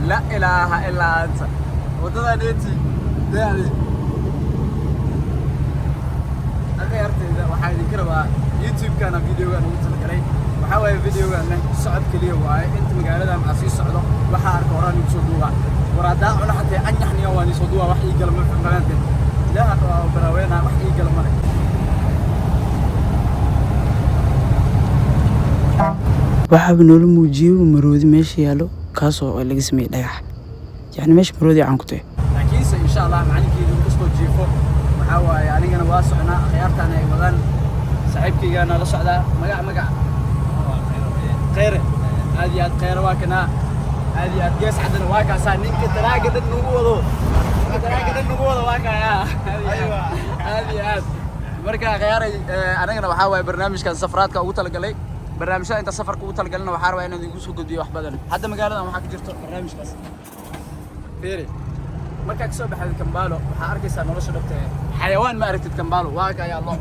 La ilaaha illaa anta. Waddadaneti daadi akhyaarteyda, waxaa idinka rabaa YouTube-kana videogan ugu talagalay. Waxaa waaye videogaana socod keliya waaye. Inta magaaladan aan sii socdo, waxaa arka horaan igu soo duuba. War haddaa cuno xatee anyaxniya waan isoo duuba. Wax ii gala ma fahante. Ilaaha waa baraaweynaa, wax ii gala male. Waxaaba noola muujiyey maroodi meesha yaallo, kaasoo laga sameeyey dhagax. Yacni meesha maroodi caan ku tahay. Laakiinse insha Allah macalinkeedu inkastoo jiifo, waxaa waaye anigana waa socnaa, akhyaartaana ay wadaan, saaxiibkaygaana la socdaa. Magac magac Kheyre. Aad iyo aad Kheyre waa kanaa. Aad iyo aad gees caddana waa kaasaa, ninka taraaga dhan nagu wado, ninka taraaga dhan nagu wado waa kaaya. Aad iyo aad. Marka khiyaaray, anagana waxaa waaye barnaamijkan safraadka ugu talagalay. Barnaamijyada inta safarka ugu talagalina waxaa rabaa inaan idinku soo gudbiyo wax badan. Hadda magaaladan waxaa ka jirto barnaamijkaas. Fiiri, markaa kasoo baxayd Kambalo, waxaa arkaysaa nolosha dhabta ee xayawaan. Ma aragtid Kambalo? Waa kayaa lo,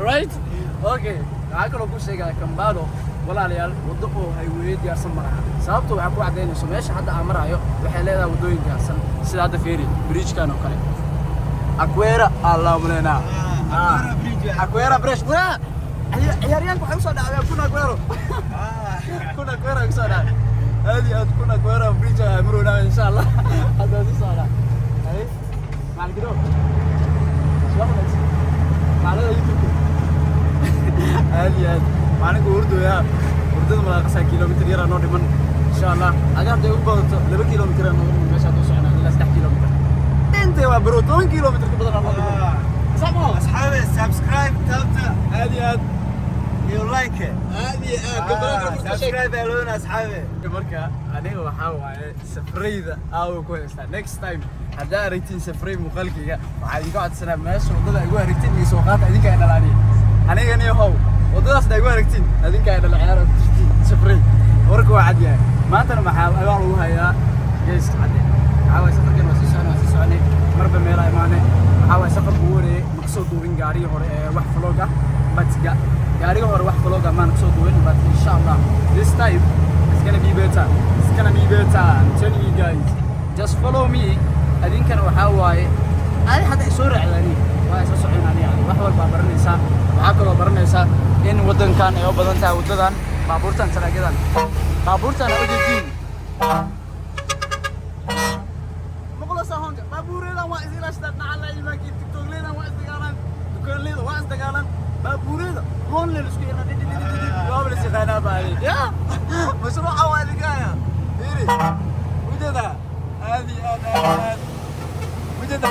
right? Okay, waxaa kaloo ku sheegaa Kambalo, walaalayaal, waddo oo highway diyaarsan ma laha. Sababta waxaa ku caddaynayso meesha hadda aan maraayo waxay leedahay waddooyin diyaarsan. Sida hadda fiiri bridge-kan oo kale, Aguera allah maleynaa, Aguera Bridge. Waa ciyaaryahanka waxay usoo dhacday Kun Aguero, Kun Aguero usoo dhacday. Aad iyo aad Kun Aguero Bridge ayaa maroonaa insha Allah hadda sii socdaa. Hay macalin gido, subax wanaagsan. Macalada YouTube aad iyo aad macalinku hurdooyaa, hurdada malaaqasaa. Kilomitir yaraa noo dhiman insha Allah. Aga hadday u badato 2 kilomitir aa noo dhiman meesha hadduu soconaa, ilaa 3 kilomitir intee waa bro, 10 kilomitir ka badan aa noo dhiman. Sax ma? Asxaabi, subscribe taabta. Aad iyo aad. Iyo like. Aad iyo aad gabadha. Subscribe aloona, asxaabi. Marka aniga waxaa waaye safrayda aawo ku haystaa. Next time haddaa aragtiin safray muuqaalkayga, waxaa idinka codsanaa meesha waddada igu aragtiin iyo soo qaata. Idinka ay dhalaaniye anigani how waddadaasna igu aragtiin, adinka ay dhala ciyaar ku jirtiin safray. Warka waa cad yahay. Maantana maxaa abaal lagu hayaa? Geeska cadde. Waxaa waaye safarkan waa sii soconay, waa sii soconay, marba meelaa imaanay. Waxaa waaye safarka ugu horeeyey ma kasoo duubin gaarigii hore ee wax vlog ah, but gaariga hore wax vlog ah maan kasoo duubin. But insha Allah this time it's gonna be better, it's gonna be better, I'm telling you guys. Just follow me. Adinkana waxaa waaye adi hadda isoo raacdani, waa isoo socon ani. Yani wax walbaa baranaysaa. Waxaa kaloo baranaysaa in waddankan ay u badan tahay waddadan baabuurtan, taraagyadan baabuurtan aa ujeediin. Maqlaysaa hoonka baabuureedan? Waa is ilaashadaan nacala imaankiin. Tiktokleedan waa isdagaalaan, dukaanleyda waa isdagaalaan, baabuureeda hoon leen isku yirna dhidhidhidhidhi, waaba la yaqaanaa baadi ya mashruuca waa idinkaaya. Fiiri, ujeedaa? Aad iyo aad, aad iyo aad ujeeda.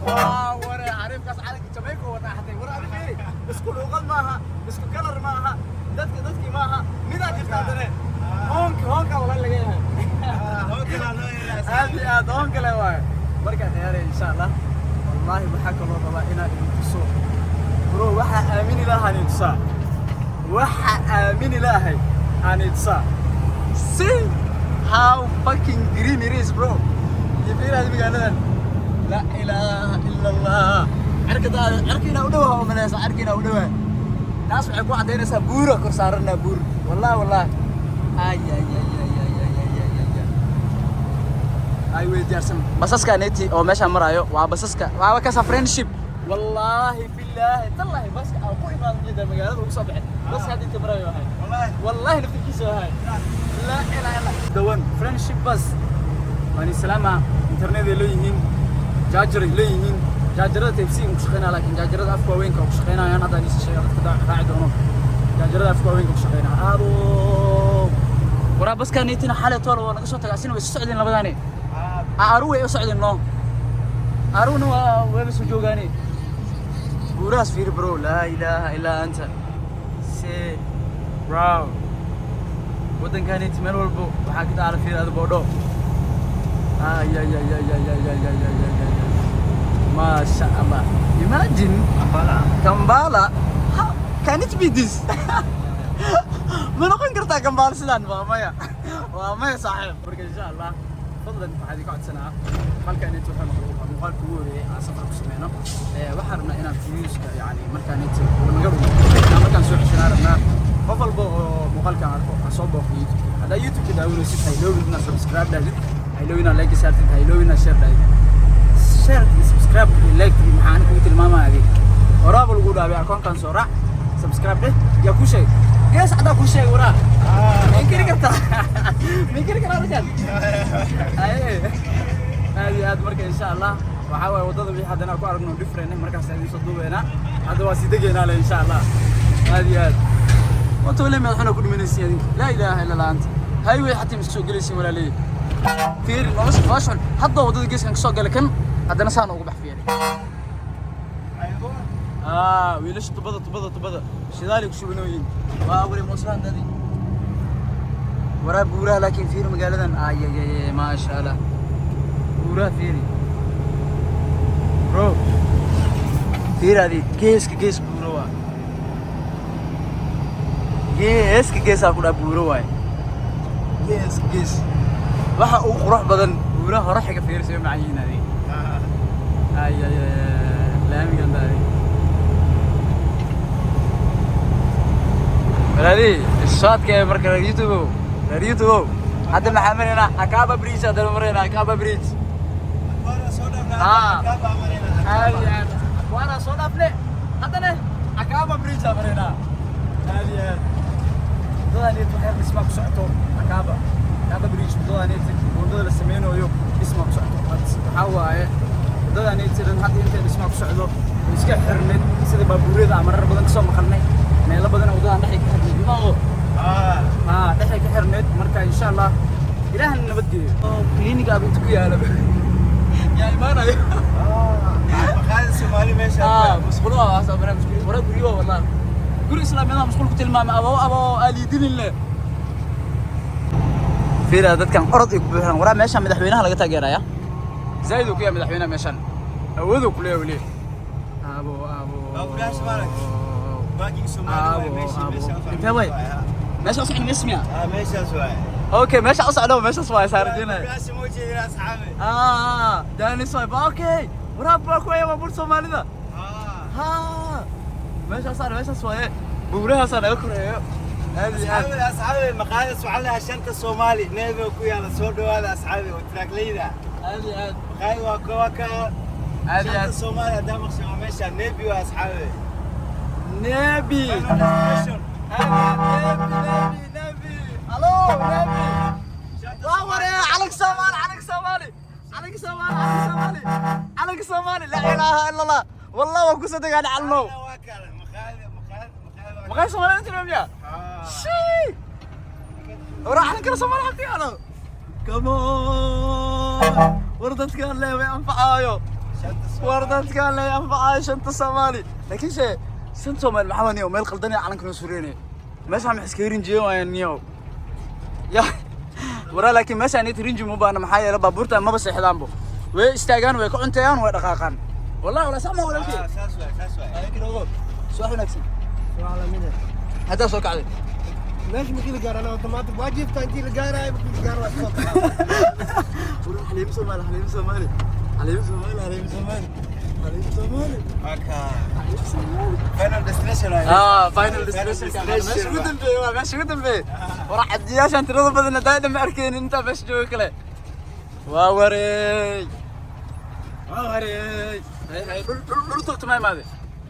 Waa ware xariifkaas calanka Jamaica wataa xatay. War adi fiiri, isku luuqad maaha, isku kalar maaha, dadka dadkii maaha. Midaa jirta haddane hoonka, hoonka wala laga yahay. Aad iyo aad hoon kale waaye. Markaa khiyaaray insha Allah. Wallaahi waxaa kaloo rabaa inaan idin tuso, bro. Waxaa aamini lahaa idin tusaa, waxa aamini lahay aan idin tusaa. See how fucking green it is, bro. Iyo fiiraad magaaladan. La ilaaha ila Allah. Cirka daa, cirka inaa u dhawaha oo malaysa, cirka inaa u dhawaha. Taas waxay ku caddaynaysaa buura kor saaranaa, buur. Wallahi, wallahi, ay ay ay ay ay ay ay ay ay ay ay way diyaarsan basaska neti oo meeshaan maraayo. Waa basaska, waaba kasa Friendship. Wallaahi billaahi tallahi, baska aan ku imaado jeeda magaalada ugu soo baxay, baska hadda inta maraayo ahay. Wallahi naftirkiisa ahay. Laa ilaaha illa the one Friendship bus. Waan islaama internet ay leeyihiin, charger ay leeyihiin. Chargerada Type C ku shaqeynaya, laakiin chargerada afka waaweynka ku shaqeynayaan. Hadda aan sheega dadka raaci doono, chargerada afka waaweynka ku shaqeynaya. Aado waraa baskaan neetina xalay tool waa naga soo tagaa. Asina way soo socdeen labadaani. Aaru way u socdeen, no aaruna waa wayba soo joogaane. Buurahaas fiiri, bro. Laa ilaaha illaa anta. Se bro, waddankaaniti meel walbo waxaa ka taala. Fiiri ada boodho. Ay ay ay ay ay ay ay ay ay ay ay, maasha Allah. Imagine Kampala. How can it be this? Ma noqon kartaa Kampala sidaan? Waa maya, waa maya, saaxiib. Marka insha Allah fadlan waxaa idinka codsanaa, halkan inta wuxuu noqday waa muuqaalka ugu horeeyay aan safar ku sameyno. Waxaan rabnaa inaan viewska, yani markaan inta uu naga dhumo, inaan markaan soo ceshanaa rabnaa qof walba oo muuqaalkan. Muuqaalkan arko ha soo booqdo YouTube. Haddaa YouTube-ka daawanaysid, ha iloobin inaad subscribe dhahdid, ha iloobin inaad like saartid, ha iloobin inaad share dhahdid. Share iyo subscribe iyo like iyo maxaa aniga kugu tilmaamaya? Adiga horaaba lagu dhaabay. Akoonkan soo raac, subscribe dheh. Yaa kuu sheegay? Gees caddaa kuu sheegay. Waraa, ma inkiri kartaa? Ma inkiri karaa arrinkan? Aye, aad iyo aad. Marka insha Allah waxaa waaye waddada wixii haddana ku aragno different markaas idin soo duubeynaa. Hadda waa sii degeynaa le insha Allah. Aad iyo aad wanta wali madaxuna ku dhimanaysiin adinka. Laa ilaaha illa Allah, anta highway xataa ma soo gelaysiin walaaley. Fiiri nolosha nolosha hadda waddada geeskan kasoo galay, kan haddana saan ugu bax. Fiiri wiilasha tubada tubada tubada shidaali ku shubanooyin. Waa wari mooslaan dadi waraa buuraha. Laakiin fiiri magaaladan, ayayay, maasha Allah, buuraha fiiri bro, fiiri adi, geeska gees buuro waa, geeska geesaa ku dhaa buuro waay, geeska gees. Waxa ugu qurux badan buuraha hore xiga. Fiiri soo macaan yihiin adi. Ay ay ay, laamigan daadi walaali ishaadka ee. Marka reer YouTube, reer YouTube, hadda maxaa maraynaa? Akaba Bridge haddana maraynaa, Akaba Bridge. Aad iyo aad waana soo dhaafne, haddana Akaba Bridge aa maraynaa. Aad iyo aad waddadan waxyar dhismaa ku socoto. Akaba Bridge waddadan waddada la sameynayo dhismaa ku socoto. Waxaa waaye waddadan dhan hadda intay dhismaa ku socdo way iska xirneyd, sida baabuuryada aan marar badan kasoo maqalnay. Meelo badan waddadan dhexay ka xirneyd mao haa, dhexay ka xirneyd. Marka insha Allah ilaahna nabadgeeyo. Clinic aaba inta ku yaala, yaa imaanayo? Maqaayada Soomaali meesha. Musqulo waa soo barnaamij wara guryo waa wallahi guri islaamiyada musqul ku tilmaamay. Abo abo aliidinin le. Fiira dadkan orod ay ku buuxaan. Waraa meeshan madaxweynaha laga taageeraya zaid uu ku yahay madaxweynaha meeshan, awood uu ku leeyahay weli. Abo abo. Baabuurayaasha maaragtay. Parking Soomaali waay meesha meesha. Intee way meesha u socon meesha miya? Meeshaas waay. Okay, meesha u socdo meeshaas waay saarjinay. Baabuurayaasha ma jeedin asxaabi. Danis waay ba. Okay, waraa baa ku haya baabuur Soomaalida. Ha, meeshaas meeshaas waaye, buurahaasaa naga koreeyo. Aad iyo aad. Asxaabi, asxaabi, maqaayada waxaa la shanta Soomaali needo ku yaala. Soo dhawaada asxaabi oo traakleyda. Aad iyo aad. Maqaayada waa kuwa ka Aad iyo shanta aad. Soomaali hadaa maqshay waa meesha nebi waa asxaabi. Nebi. Final destination. Nebi, nebi, nebi, alo nebi. Waa waree calanka Soomaali, calanka Soomaali, calanka Soomaali, calanka Soomaali, calanka Soomaali. Laa ilaaha illa Allah, wallah waan kusoo degaan calno. Waa kale maqaayada maqaayada maqaayada. Maqaayada Soomaali inta miya? Shii, waraa calanka Soomaali xaqi yaalo. Come on, war dadkaan lee way anfacaayo, war dadkaan lee anfacaayo shanta Soomaali. Laakiin se shanta Soomaali maxaa waniyo meel qaldan ee calanka noo sureynay meeshaan ma iska rinjiyo waayaan niyo ya waraa. Laakiin meeshaan inta rinji ma baahna, maxaa yeelay baabuurta maba seexdaanbo, way istaagaan, way ka cunteeyaan, way dhaqaaqaan. Wallahi wala sax ma walaalkii? Saas waay, saas waay. Subax wanaagsan. Haddaa soo kacday? Meesha markii la gaaro anaa automatic waa jiiftaa, intii la gaarayo markii la gaaro waa soo. Xaliimo Soomaali, Xaliimo Soomaali, Xaliimo Soomaali, Xaliimo Soomaali, Xaliimo Soomaali. Waa ka final destination waay. Final destination, meesha ugu dambeeyey waa meesha ugu dambeeyey. War xajiyaashan tirada badan haddaa dhan ma arkeynin intaa meesha jooga kale. Waa wareey, waa wareey. Hay hay, dhul dhul dhul toogta ma imaade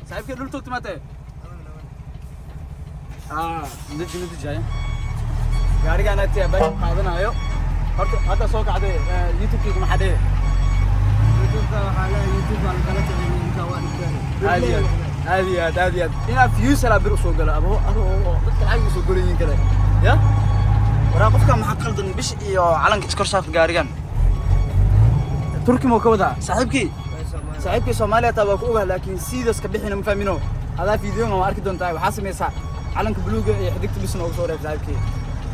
saaxiibkay? Dhul toogta ma tahay? Nadi nadi jaaya gaarigaan agtiya baa qaadanaayo. Horta hadda soo kacday, YouTube-kayga maxaa dhehe? YouTube-ka waxaa leeyahay, YouTube baan kala tagay inta waa dhigteen. Aad iyo aad, aad iyo aad, aad iyo aad. Inaad views helaa bir usoo galo abo abo dadka lacag usoo golayiin kale ya. Waraa qofka maxaa qaldan? Bish iyo calanka iskor saarta gaarigan Turki moo ka wadaa saaxiibkii? Saaxiibkii Soomaaliya taa waa ku ogaha, laakiin sidaas ka bixina ma fahmino. Adaa fiidiyoga waa arki doontaa. Waxaa samaysaa calanka buluuga iyo xidigta bis noogu soo reeb saaxiibkii.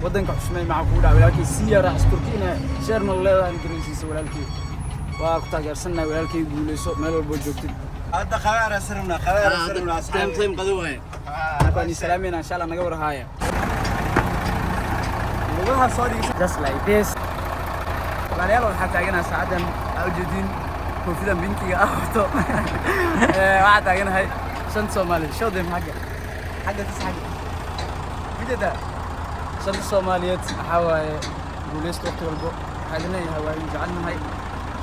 Waddanka xusmay maxaa kugu dhaca walaalkii? Si yara Turki ina sheerna leedahay garansiisa walaalkii. Waa ku taageersannahay walaalkii, guuleyso meel walbo joogtid. Hadda qadaar asrabna, qadaar asrabna asxaabi. Time qado waaye. Markaan salaamayna insha Allah naga warhaaya lugaha soo dhigisa just like this. Walaalayaal, waxaa taaganahay saacadan aa ujeedin koofida minkiga ah wato. Waxaa taaganahay shanta Soomaali. Show them xagga, xagga tus, xagga ujeedaa. Shanta Soomaaliyeed waxaa waaye guuleysta waqti walbo. Waxaa idin leeyahay waa idin jecelnahay,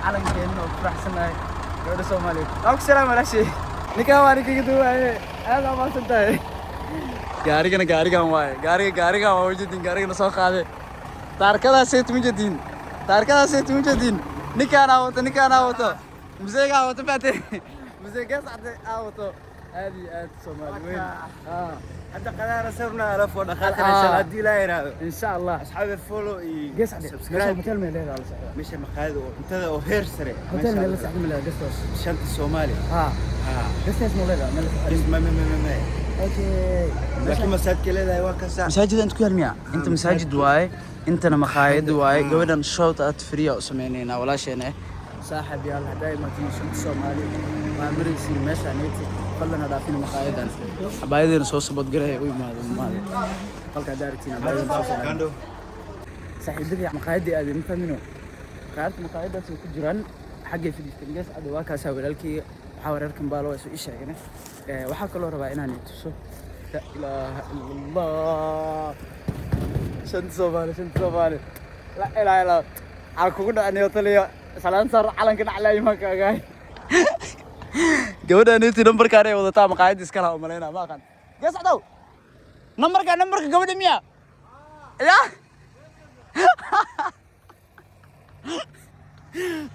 calankeenna oo ku faraxsanahay. Gabadha Soomaaliyeed waa ku salaam walaashay. Ninkaan waa ninkaga duwaaye, aad aa mahadsan tahay. Gaarigana gaarigan waaye, gaariga gaarigan waa ujeedin, gaarigana soo qaade. Taarkadaasay tuma jeedin, taarkadaasay tuma jeedin. Ninkaan aa wato, ninkaan aa wato, museega aa wato, faate museegaas cadde aa wato. Aad iyo aad Soomaali weyn. Hadda qadaara sabna ala foo dhaqaaqana, insha Allah, haddii ilaa yiraahdo. Insha Allah. Asxaabi, follow iyo Gees cadde subscribe. Hotel may leedahay la socda? Meesha maqaayada oo cuntada oo heer sare. Hotel may la socda, ma leedahay guest house? Shanta Soomaali. Ha, guest house ma leedahay meel la socda? Ma ma ma ma ma. Okay. Laakiin masaajidka leedahay waa kasa. Masaajid inta ku yaal miya? Inta masaajid waaye, intana makhaayad waaye. Gabadhan shout out free u sameynaynaa, walaasheena. Saaxib yaal, haddaa imaatiin Shanta Soomaali, waa maraysiin meesha neeti, fadlan ha dhaafina makaayadan. Xabaayadeena soo sabadgalaya u imaado imaado. Halka haddaa aragtiin xabaayadeena soo salaam. Kando. Saaxiibadii maqaayadii aadeen, ma fahmino, qaarta maqaayadaas way ku jiraan, xaggay fadhiisteen. Gees cadda waa kaasaa walaalkeyga. Waxaa wareerkan baalo waa isu ii sheegane. Waxaa kaloo rabaa inaan i tuso. La ilaaha ila Allah! Shanta Soomaali, Shanta Soomaali, la ilaaha illa! Waxaa kugu dhacniyo taliyo salaan saar calanka dhaclaa imaanka agaay. Gabadhan intii nambarkaan ay wadataa maqaayadda iska laha umalaynaa, ma aqaan. Gees cadow, nambarka, nambarka gabadha miya? Ya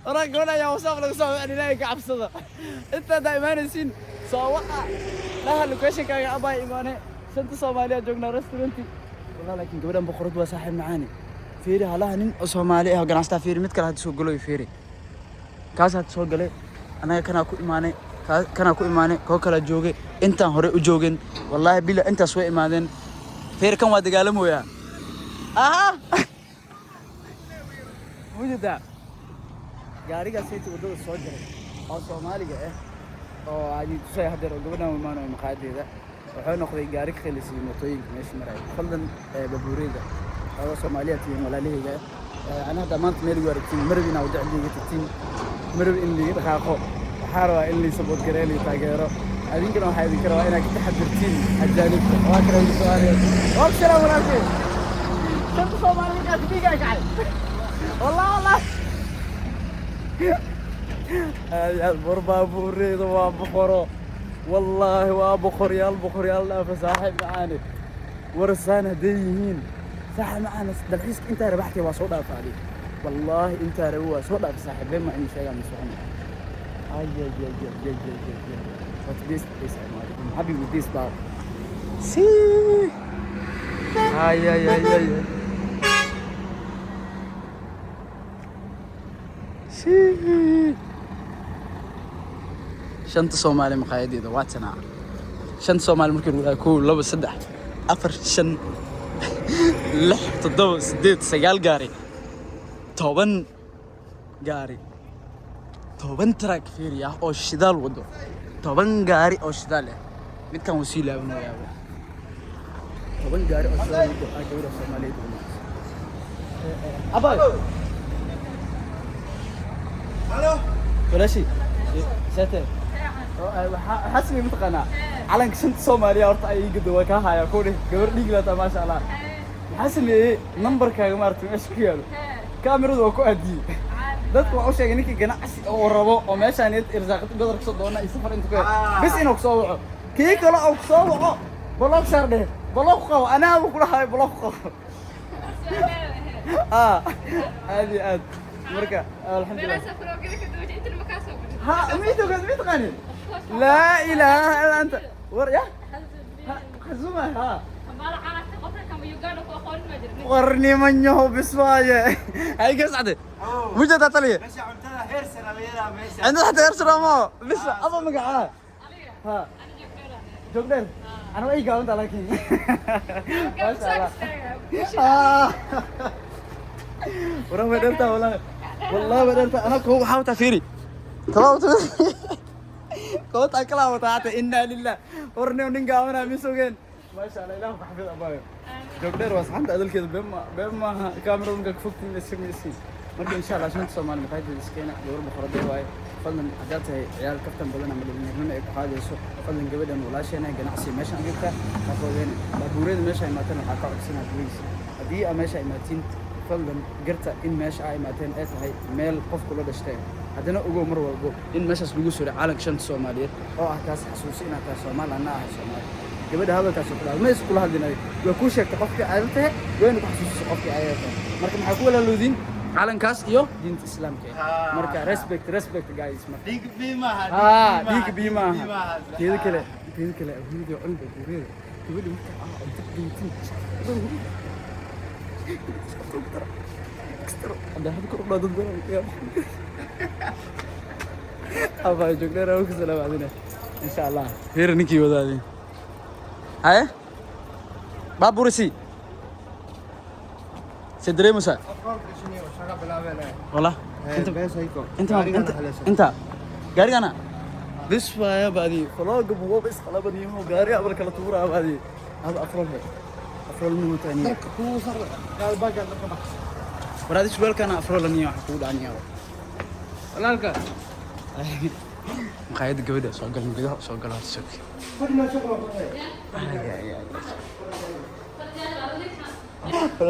waraa, gabadha ayaa WhatsApp laga soo wicin. Ilaahay ka cabsada, inta haddaa imaanaysiin soo waca, dhaha locationkaaga abaa imaane, Shanta Soomaaliya joognaa restauranti. Wallah, laakiin gabadhan boqorad waa, saaxiib macaani. Fiiri halaha, nin oo Soomaali ah oo ganacsataa. Fiiri mid kale hadda soo galoy, fiiri kaas hadda soo galay. Annaga kanaa ku imaanay, kanaa ku imaanay, koo kalaa joogay, intaan hore u joogin. Wallaahi bila intaas way imaadeen. Fiiri kan waa dagaalamooyaa. Aha, mujeedaa gaarigaas inta waddada soo jaray oo Soomaaliga ah oo ay tusay haddeer oo gabadhan imaanayo maqaayadeeda, wuxuu noqday gaari ka khalisiyey mootooyinka meesha maraya. Fadlan, baabuureyda xooga Soomaaliya tihiin, walaalahayga. Ana hadda maanta meel igu aragtiin, marab inaa waddo cidliga tagtiin, marab in liiga dhaqaaqo. Waxaa rabaa in lii support gareeyo, lii taageero. Adinkana waxaa idinka rabaa inaad ka taxadirtiin ajaanibta. Waa kale wiil Soomaaliyeed. Waa salaam walaalkay. Shanta Soomaali markaas dhiigaa kacay, wallah wallah. Aad iyo aad war baabuureyda waa boqoro, wallaahi waa boqoryaal, boqoryaal dhaafa. Saaxiib macaane, warsaan hadday yihiin, saaxiib macaane, dalxiiska intaa rabaxtay waa soo dhaafa adi. Wallaahi intaa rabi waa soo dhaafa, saaxiib. Been ma idin sheegaa mise? Ay ay ay ay ay ay ay ay! What this is, I'm happy with this bar. See, ay ay ay ay ay. See. Shanta Soomaali maqaayadeeda waa tanaa. Shanta Soomaali markii lagu dhahay, kow, labo, saddex, afar, shan, lix, toddoba, sideed, sagaal gaari, 10 gaari, 10 truck, fiiri ah, oo shidaal wado, 10 gaari oo shidaal ah. Midkan wuu sii laabanayaaba. 10 gaari oo shidaal wado aa gabadha Soomaaliyeed u imaatay. Abay. Halo. Walaashii seete, waxaa samey mataqaanaa calanka Shanta Soomaaliya horta ay ii gado, waa kaa haya ku dheh gabar dhiig lataa. Maasha Allah. Maxaa sameeyey? Nambarkaaga maaragtay meesha ku yaalo kaamiradu waa ku aadiyey. Dadku waa u sheegay ninkii ganacsi oo rabo oo meeshaan irsaaqad badar kasoo doona iyo safar inta ku yaal bis inuu kusoo waco. Kii kale oo kusoo waco, block saar dheh, block qabo, anaaba kula hayo, block qabo. Ah, aad iyo aad. Marka alxamdulilah. Ha mid taqaani? Laa ilaaha illa anta! War ya xasuma ha war nimanyahow, bis waaye. Hay gascade mujada taliye. Meesha cuntada heer sare leedahay meesha. Cindada xataa heer sare ma bis aba magacaa ha joogdheer ana way gaabanta, laakiin maasha Allah. Waran way dhertaa, wallahi wallahi way dhertaa. Ana koo waxaa wataa, fiiri, todoba koota kala wataa hata. Inna lilah! War nin gaabanaa mis ogeen. Maasha Allah, ilaah ku xafid abaayo. Joogdheer waa saxanta adalkeeda, been ma been maaha. Kaamirada markaa ka fogtiin iska misiin. Marka insha Allah shanta Soomaali maqaayadda iskeena, gabar boqorada waaye. Fadlan haddaad tahay ciyaal kaftan badan ama dhalinyaranimo ay ku qaadayso, fadlan gabadhan walaasheena ganacsi meeshaan joogta ha fogeene. Baabuureeda meesha imaateen waxaa ka codsanaa, please, haddii aa meesha imaatiin, fadlan garta in meesha aa imaateen ay tahay meel qof kula dhashtay. Haddana ogow mar walbo in meeshaas lagu suray calanka shanta Soomaaliyeed oo ah taas xasuusi inaad tahay Soomaali, anna ahay Soomaali. Gabadha hadalkaas oo kale ma iskula hadlinayo, waa kuu sheegtay qofkii aada tahay, wayna ku xasuusisay qofkii aada tahay. Marka maxaa ku walaalowdiin calankaas iyo diinta Islaamka eh. Marka respect, respect guys, marka Dhiig bi maaha. Haa, dhiig biyo maaha. Teeda kale hooyada cunba buureeda gabadha marka aa cunto dhigtin hadda kor u dhaa dad badan yaa abaa joogdheer ku salaamaadina insha Allah. Fiir ninkii wadaadey haye baabuurisi se dareemaysaa. Shaqa bilaabeen. Wala inta inta inta inta gaarigana this waaya baadi vlog buuba isqalabaniyo gaari abar kala tuuraa baadi hada afrol he afrol muu tani. Waraadi surwaalkana afrolaniyo waxa kugu dhacaniyo. Walaalka. Maqaayadda gabadha soo galan, gudaha soo galo horta sog. Ay, ay, ay.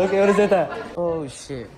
Okay, what is it? Oh shit.